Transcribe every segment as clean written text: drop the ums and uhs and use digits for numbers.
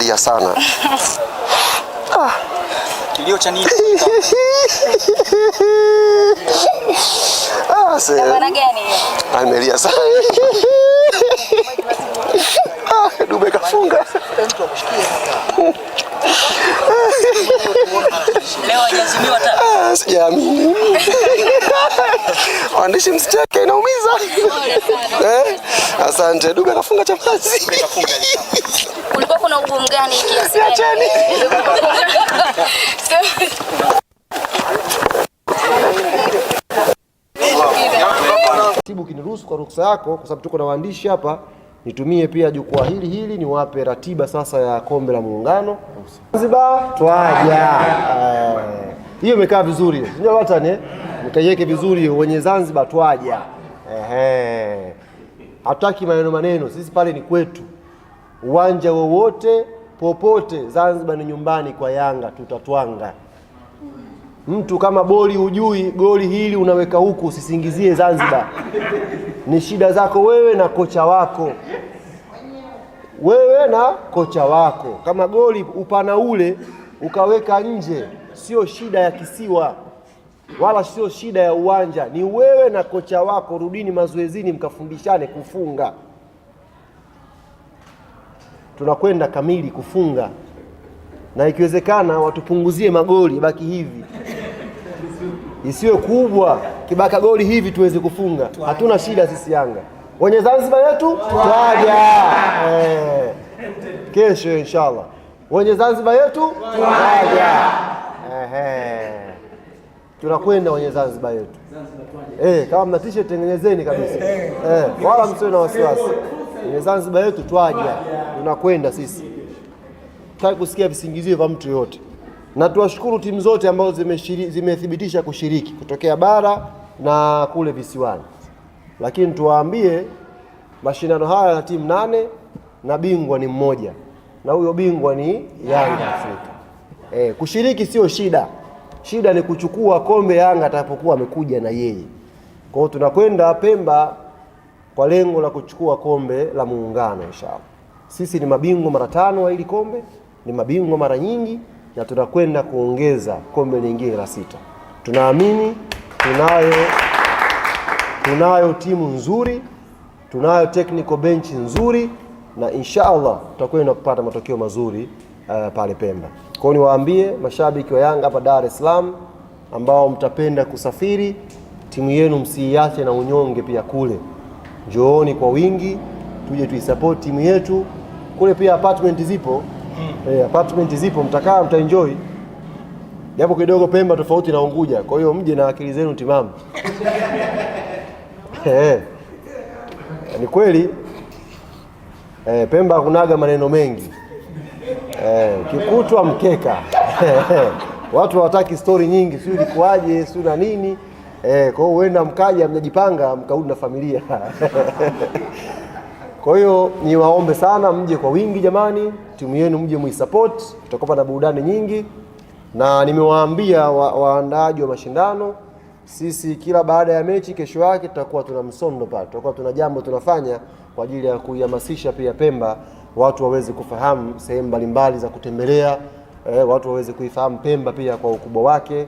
Nimelia sana. Kilio cha nini? Ah, Maana gani hiyo? Amelia sana. Ah, Dube kafunga. Leo hajazimiwa tena. Ah, sijaamini. Waandishi msicheke, inaumiza. Eh? Asante. Dube kafunga chapati. Kulikuwa kuna ugumu gani kiasi gani? Acheni. Tibu kiniruhusu kwa ruksa yako, kwa sababu tuko na waandishi hapa, nitumie pia jukwaa hili hili niwape ratiba sasa ya kombe la Muungano. Zanzibar twaja. Hiyo imekaa vizuri, sio watani eh? Nikaiweke vizuri wenye Zanzibar twaja. Ehe. Hatutaki maneno maneno, sisi pale ni kwetu. Uwanja wowote popote, Zanzibar ni nyumbani kwa Yanga, tutatwanga. Mtu kama boli hujui goli hili unaweka huku, usisingizie Zanzibar. Ni shida zako wewe na kocha wako, wewe na kocha wako. Kama goli upana ule ukaweka nje, sio shida ya kisiwa wala sio shida ya uwanja, ni wewe na kocha wako. Rudini mazoezini mkafundishane kufunga. Tunakwenda kamili kufunga, na ikiwezekana watupunguzie magoli, baki hivi isiwe kubwa, kibaka goli hivi tuweze kufunga. Hatuna shida sisi Yanga, wenye Zanzibar yetu twaja. Kesho inshallah, wenye Zanzibar yetu twaja. Ehe, tunakwenda wenye Zanzibar yetu. Kama mna t-shirt tengenezeni kabisa. Wala msiwe na wasiwasi, wenye Zanzibar yetu twaja, tunakwenda sisi. Tutaki kusikia visingizio vya mtu yoyote, na tuwashukuru timu zote ambazo zimethibitisha kushiriki kutokea bara na kule visiwani, lakini tuwaambie mashindano haya yana timu 8 na bingwa ni mmoja, na huyo bingwa ni Yanga Afrika. Kushiriki sio shida, shida ni kuchukua kombe Yanga atakapokuwa amekuja na yeye. Kwa hiyo tunakwenda Pemba kwa lengo la kuchukua kombe la Muungano inshallah. Sisi ni mabingwa mara 5 wa hili kombe, ni mabingwa mara nyingi, na tunakwenda kuongeza kombe lingine la 6. Tunaamini tunayo timu nzuri, tunayo technical bench nzuri, na inshallah tutakwenda kupata matokeo mazuri pale Pemba. Kwa hiyo niwaambie mashabiki wa Yanga hapa Dar es Salaam ambao mtapenda kusafiri, timu yenu msiiache na unyonge pia kule. Njooni kwa wingi tuje tuisupport timu yetu. Kule pia apartment zipo. Apartment zipo, mtakaa mtaenjoy. Japo kidogo Pemba tofauti na Unguja, kwa hiyo mje na akili zenu timamu. Ni kweli. Pemba hakunaga maneno mengi. Kikutwa mkeka. Watu hawataki story nyingi, sio ilikuwaje, sio na nini. Kwa hiyo huenda mkaja mnajipanga mkarudi na familia. Kwa hiyo niwaombe sana mje kwa wingi jamani, timu yenu mje muisupport, tutakuwa na burudani nyingi. Na nimewaambia waandaaji wa mashindano, sisi kila baada ya mechi kesho yake tutakuwa tuna msondo pale, tutakuwa tuna jambo tunafanya kwa ajili ya kuihamasisha pia Pemba, watu waweze kufahamu sehemu mbalimbali za kutembelea, watu waweze kuifahamu Pemba pia kwa ukubwa wake.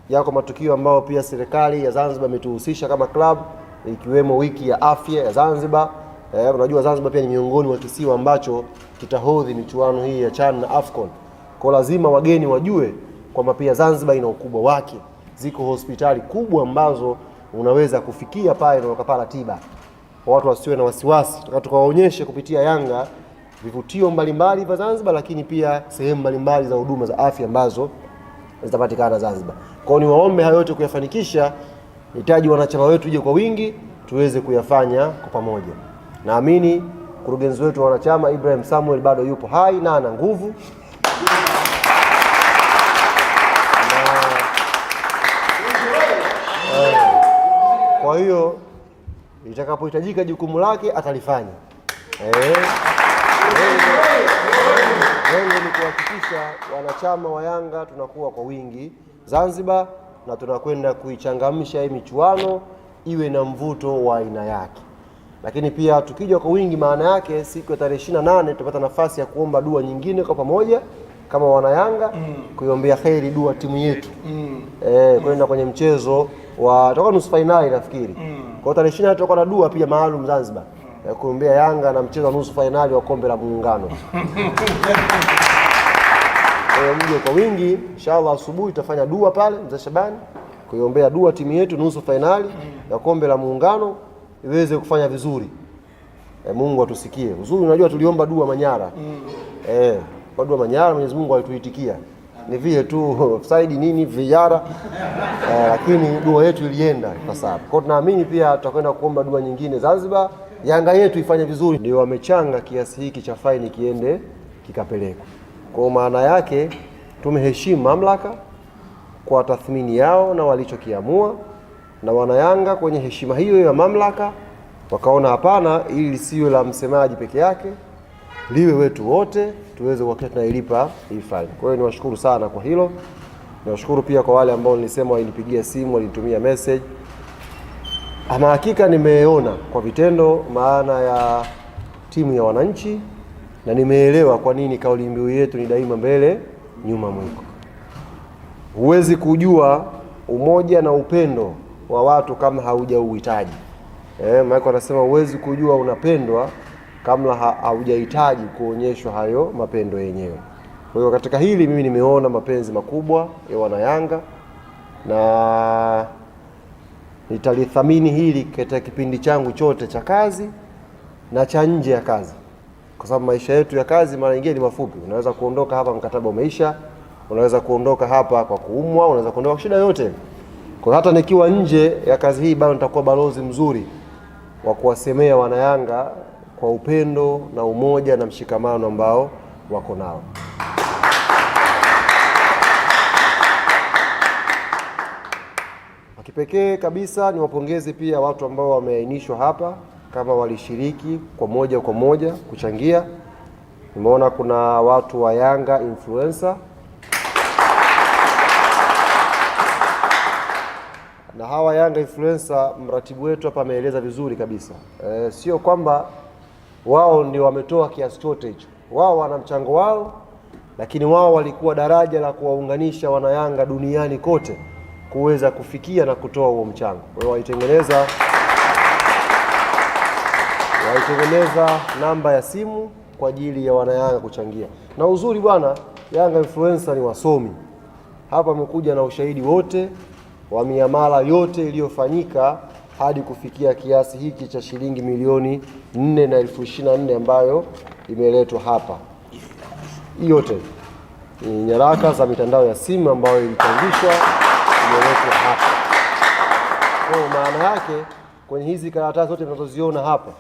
Yako matukio ambayo pia serikali ya Zanzibar imetuhusisha kama club, ikiwemo wiki ya afya ya Zanzibar. Unajua Zanzibar pia ni miongoni mwa kisiwa ambacho kitahodhi michuano hii ya CHAN na AFCON. Kwa lazima wageni wajue kwamba pia Zanzibar ina ukubwa wake. Ziko hospitali kubwa ambazo unaweza kufikia pale na ukapata tiba. Watu wasiwe na wasiwasi. Tunataka tukawaonyeshe kupitia Yanga vivutio mbalimbali vya Zanzibar, lakini pia sehemu mbalimbali za huduma za afya ambazo zitapatikana Zanzibar. Kwa hiyo niwaombe hayo yote kuyafanikisha, nahitaji wanachama wetu uje kwa wingi tuweze kuyafanya kwa pamoja. Naamini mkurugenzi wetu wa wanachama Ibrahim Samuel bado yupo hai na ana nguvu. Kwa hiyo itakapohitajika jukumu lake atalifanya. Lengo ni kuhakikisha wanachama wa Yanga tunakuwa kwa wingi Zanzibar na tunakwenda kuichangamsha hii michuano iwe na mvuto wa aina yake. Lakini pia tukija kwa wingi, maana yake siku ya tarehe 28 tutapata nafasi ya kuomba dua nyingine kwa pamoja kama wanayanga kuiombea kheri dua timu yetu kwenda kwenye mchezo wa toka nusu fainali nafikiri. Kwa hiyo tarehe 28 tutakuwa na dua pia maalum Zanzibar ya kuombea Yanga na mchezo wa nusu fainali wa kombe la Muungano. Kwa hiyo mje kwa wingi inshallah, asubuhi tutafanya dua pale Mzee Shabani kuiombea dua timu yetu nusu fainali ya kombe la Muungano iweze kufanya vizuri. Mungu atusikie. Uzuri unajua tuliomba dua Manyara. Kwa dua Manyara Mwenyezi Mungu alituitikia. Ni vile tu offside nini vijara lakini dua yetu ilienda ipasavyo. Kwa hiyo tunaamini pia tutakwenda kuomba dua nyingine Zanzibar, Yanga yetu ifanye vizuri. Ndio wamechanga kiasi hiki cha faini kiende kikapelekwa. Kwa maana yake tumeheshimu mamlaka kwa tathmini yao na walichokiamua, na wanayanga kwenye heshima hiyo ya mamlaka wakaona hapana, ili lisiwe la msemaji peke yake, liwe wetu wote tuweze kuhakikisha tunailipa hii faini. Kwa hiyo niwashukuru sana kwa hilo. Niwashukuru pia kwa wale ambao nilisema walinipigia simu, walinitumia message. Ama hakika nimeona kwa vitendo maana ya timu ya wananchi na nimeelewa kwa nini kauli mbiu yetu ni daima mbele nyuma mwiko. Huwezi kujua umoja na upendo wa watu kama haujauhitaji. Maana anasema huwezi kujua unapendwa kama haujahitaji kuonyeshwa hayo mapendo yenyewe. Kwa hiyo katika hili mimi nimeona mapenzi makubwa ya wanayanga na nitalithamini hili katika kipindi changu chote cha kazi na cha nje ya kazi, kwa sababu maisha yetu ya kazi mara nyingine ni mafupi. Unaweza kuondoka hapa mkataba umeisha, unaweza kuondoka hapa kwa kuumwa, unaweza kuondoka kwa shida yote. Kwa hata nikiwa nje ya kazi hii bado nitakuwa balozi mzuri wa kuwasemea wanayanga kwa upendo na umoja na mshikamano ambao wako nao. Kipekee kabisa niwapongeze pia watu ambao wameainishwa hapa kama walishiriki kwa moja kwa moja kuchangia. Nimeona kuna watu wa Yanga influencer na hawa Yanga influencer, mratibu wetu hapa ameeleza vizuri kabisa. Sio kwamba wao ndio wametoa kiasi chote hicho, wao wana mchango wao, lakini wao walikuwa daraja la kuwaunganisha wanayanga duniani kote kuweza kufikia na kutoa huo mchango. Kwa hiyo walitengeneza namba ya simu kwa ajili ya wanayanga kuchangia. Na uzuri bwana, Yanga influencer ni wasomi. Hapa amekuja na ushahidi wote wa miamala yote iliyofanyika hadi kufikia kiasi hiki cha shilingi 4,024,000 ambayo imeletwa hapa. Hii yote ni nyaraka za mitandao ya simu ambayo ilichangishwa, imeletwa hapa. Kwa maana yake kwenye hizi karatasi zote tunazoziona hapa,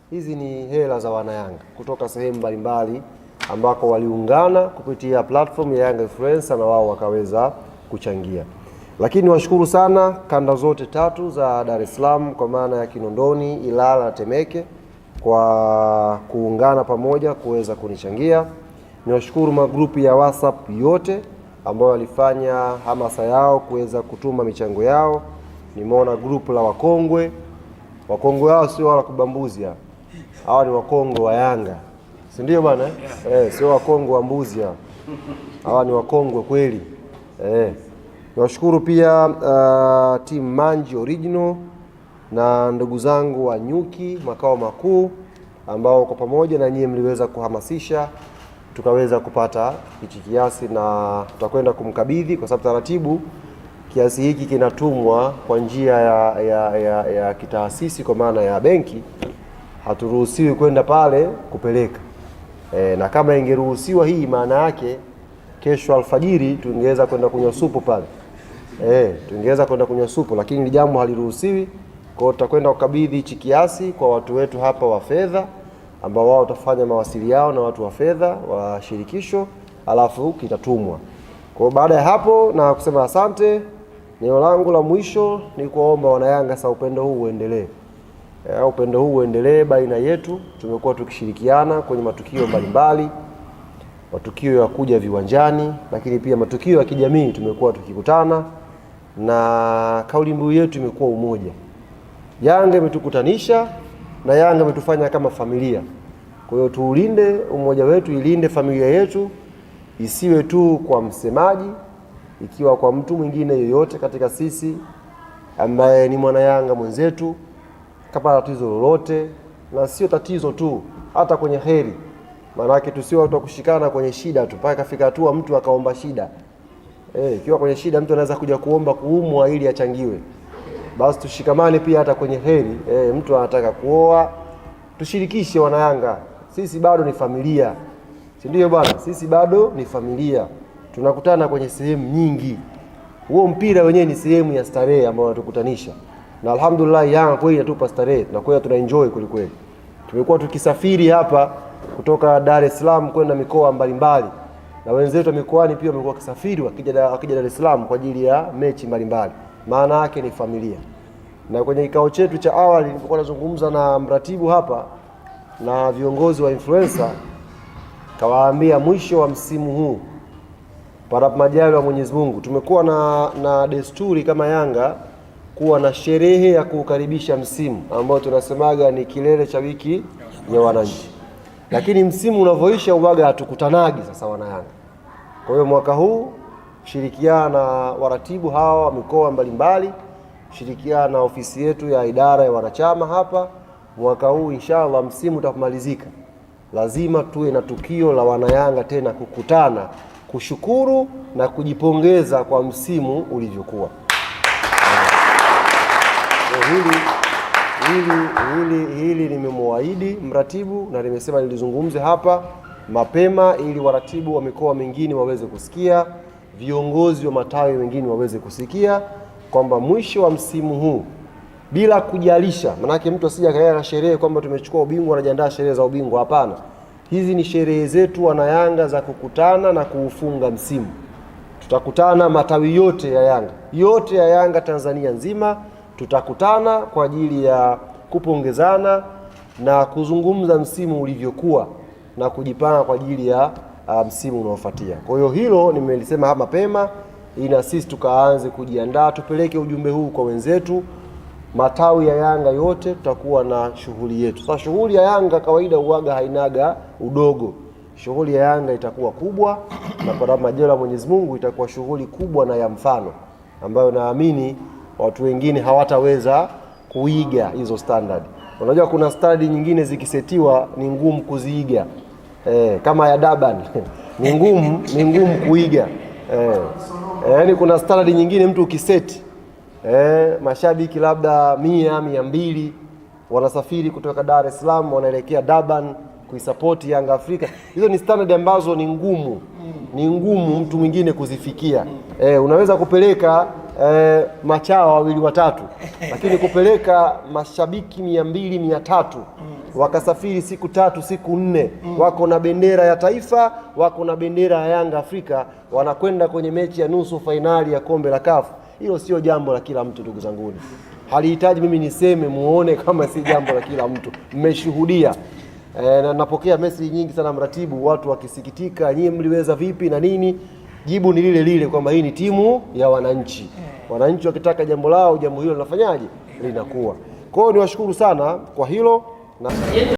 hizi ni hela za wanayanga kutoka sehemu mbalimbali ambako waliungana kupitia platform ya Yanga Influencer na wao wakaweza kuchangia. Lakini washukuru sana kanda zote tatu za Dar es Salaam kwa maana ya Kinondoni, Ilala na Temeke kwa kuungana pamoja kuweza kunichangia. Niwashukuru magrupu ya WhatsApp yote ambao walifanya hamasa yao kuweza kutuma michango yao. Nimeona grupu la wakongwe. Wakongwe hao sio wala kubambuzi hao. Hawa ni wakongwe wa Yanga. Si ndio bwana? Sio wakongwe wa mbuzi hao. Hawa ni wakongwe kweli. Niwashukuru pia team Manji Original na ndugu zangu wa Nyuki makao makuu ambao kwa pamoja na nyie mliweza kuhamasisha tukaweza kupata hichi kiasi, na tutakwenda kumkabidhi kwa sababu taratibu kiasi hiki kinatumwa kwa njia ya kitaasisi kwa maana ya benki, haturuhusiwi kwenda pale kupeleka. Na kama ingeruhusiwa hii, maana yake kesho alfajiri tungeweza kwenda kunywa supu pale. Tungeweza kwenda kunywa supu, lakini jambo haliruhusiwi. Kwa hiyo tutakwenda kukabidhi hichi kiasi kwa watu wetu hapa wa fedha ambao wao watafanya mawasiliano na watu wa fedha wa shirikisho, alafu kitatumwa. Kwa hiyo baada ya hapo na kusema asante, neno langu la mwisho ni kuwaomba wanayanga sasa upendo huu uendelee. Upendo huu uendelee baina yetu. Tumekuwa tukishirikiana kwenye matukio mbalimbali, matukio ya kuja viwanjani, lakini pia matukio ya kijamii tumekuwa tukikutana, na kauli mbiu yetu imekuwa umoja. Yanga imetukutanisha na Yanga imetufanya kama familia. Kwa hiyo tuulinde umoja wetu, ilinde familia yetu, isiwe tu kwa msemaji, ikiwa kwa mtu mwingine yoyote katika sisi ambaye ni mwana Yanga mwenzetu kapata tatizo lolote, na sio tatizo tu, hata kwenye heri. Maanake tusio watu wa kushikana kwenye shida tu mpaka kafika hatua mtu akaomba shida. Ikiwa kwenye shida mtu anaweza kuja kuomba kuumwa ili achangiwe. Basi tushikamane pia hata kwenye heri. Mtu anataka kuoa, tushirikishe wanayanga. Sisi bado ni familia, si ndio bwana? Sisi bado ni familia, tunakutana kwenye sehemu nyingi. Huo mpira wenyewe ni sehemu ya starehe ambayo unatukutanisha, na alhamdulillah Yanga kweli inatupa starehe na kweli tuna enjoy kweli kweli. Tumekuwa tukisafiri hapa kutoka Dar es Salaam kwenda mikoa mbalimbali, na wenzetu wa mikoani pia wamekuwa wakisafiri wakija Dar es Salaam kwa ajili ya mechi mbalimbali. Maana yake ni familia. Na kwenye kikao chetu cha awali nilipokuwa nazungumza na mratibu hapa na viongozi wa influencer, kawaambia mwisho wa msimu huu panapo majaliwa ya Mwenyezi Mungu, tumekuwa na desturi kama Yanga kuwa na sherehe ya kuukaribisha msimu ambayo tunasemaga ni kilele cha wiki ya wananchi, lakini msimu unavyoisha uwaga hatukutanagi sasa wana Yanga. Kwa hiyo mwaka huu kushirikiana na waratibu hawa wa mikoa mbalimbali, kushirikiana na ofisi yetu ya idara ya wanachama hapa, mwaka huu inshallah msimu utapomalizika, lazima tuwe na tukio la wanayanga tena kukutana, kushukuru na kujipongeza kwa msimu ulivyokuwa. Hili nimemwaahidi mratibu na nimesema nilizungumze hapa mapema ili waratibu wa mikoa mingine waweze kusikia, viongozi wa matawi wengine waweze kusikia kwamba mwisho wa msimu huu bila kujalisha, manake mtu asije akaenda na sherehe kwamba tumechukua ubingwa, anajiandaa sherehe za ubingwa. Hapana, hizi ni sherehe zetu wanayanga za kukutana na kuufunga msimu. Tutakutana matawi yote ya Yanga, yote ya Yanga Tanzania nzima, tutakutana kwa ajili ya kupongezana na kuzungumza msimu ulivyokuwa na kujipanga kwa ajili ya msimu unaofuatia. Kwa hiyo hilo nimelisema hapa mapema ili na sisi tukaanze kujiandaa, tupeleke ujumbe huu kwa wenzetu matawi ya Yanga yote, tutakuwa na shughuli yetu. Sasa shughuli ya Yanga kawaida uwaga hainaga udogo. Shughuli ya Yanga itakuwa kubwa, na kwa majaliwa ya Mwenyezi Mungu itakuwa shughuli kubwa na ya mfano ambayo naamini watu wengine hawataweza kuiga hizo standard. Unajua kuna standard nyingine zikisetiwa ni ngumu kuziiga. Kama ya Durban ni ngumu kuiga. Yaani kuna standard nyingine mtu ukiseti mashabiki labda 100, 200 wanasafiri kutoka Dar es Salaam wanaelekea Durban kuisupport Yanga Afrika. Hizo ni standard ambazo ni ngumu, ni ngumu mtu mwingine kuzifikia. Unaweza kupeleka machawa wawili watatu, lakini kupeleka mashabiki 200, 300 wakasafiri siku 3 siku 4, wako na bendera ya taifa, wako na bendera ya Yanga Afrika, wanakwenda kwenye mechi ya nusu fainali ya kombe la CAF. Hilo sio jambo la kila mtu ndugu zanguni. Halihitaji mimi niseme muone kama si jambo la kila mtu. Mmeshuhudia. Na napokea message nyingi sana mratibu, watu wakisikitika, nyinyi mliweza vipi na nini? Jibu ni lile lile kwamba hii ni timu ya wananchi. Wananchi wakitaka jambo lao, jambo hilo linafanyaje? Linakuwa. Kwa hiyo niwashukuru sana kwa hilo na